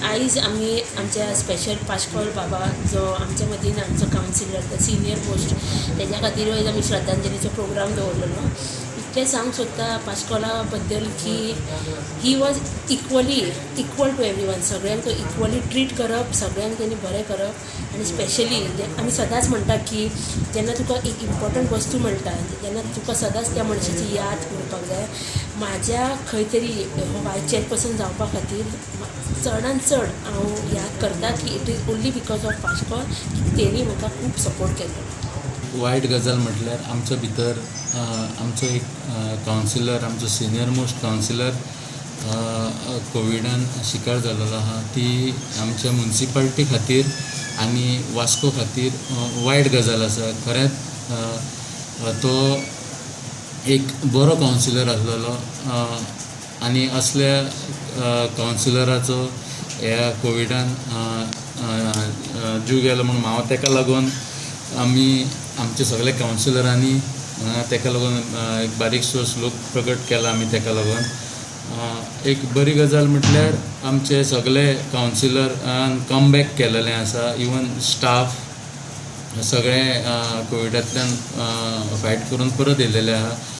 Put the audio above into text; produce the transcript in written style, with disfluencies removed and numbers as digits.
आयज आमी आमच्या स्पेशल पाश्कोल बाबा जो आमच्या मदीं आमचो कावन्सिलर, सिनियर मोस्ट, तेज्या खातीर आयज आमी श्रद्धांजलीचो प्रोग्राम दवरलेलो. इतलें सांगूंक सोदता पाश्कोला बद्दल की he was equal to everyone. सगळ्यांक तो इक्वली ट्रीट करप, सगळ्यांक तेणी बरें करप. आनी स्पेशली आमी सदांच म्हणटा की जेन्ना तुका एक इम्पॉर्टंट वस्तू मेळटा तेन्ना तुका सदांच त्या मनशाची याद उरपाक जाय. म्हाज्या खंय तरी हो वायस चेअरपर्सन जावपा खातीर चडान चड हांव याद करता की it is only because of Pascoal की तेणी म्हाका खूब सपोर्ट केल्लो. वायट गजाल म्हटल्यार आमच्या भितर आमचो एक कावन्सिलर, आमचो सिनियर मोस्ट कावन्सिलर कोविडान शिकार जाल्लो आहा. ती आमच्या मुन्सिपालिटी खातीर आनी वास्को खातीर वायट गजाल आसा. खरेंच तो एक बरो कावन्सिलर आसलेलो आनी असल्या कावन्सिलराचो ह्या कोविडान जीव गेलो म्हणून हांव तेका लागून आमी आमचे सगळे कावन्सिलरांनी तेका लागून एक बारीकसो शोक प्रकट केला आमी तेका लागून. एक बरी गजाल म्हटल्यार आमचे सगळे कावन्सिलरान कमबॅक केलेलें आसा. इवन स्टाफ सगळे कोविडांतल्यान फायट करून परत येयलेले आहा.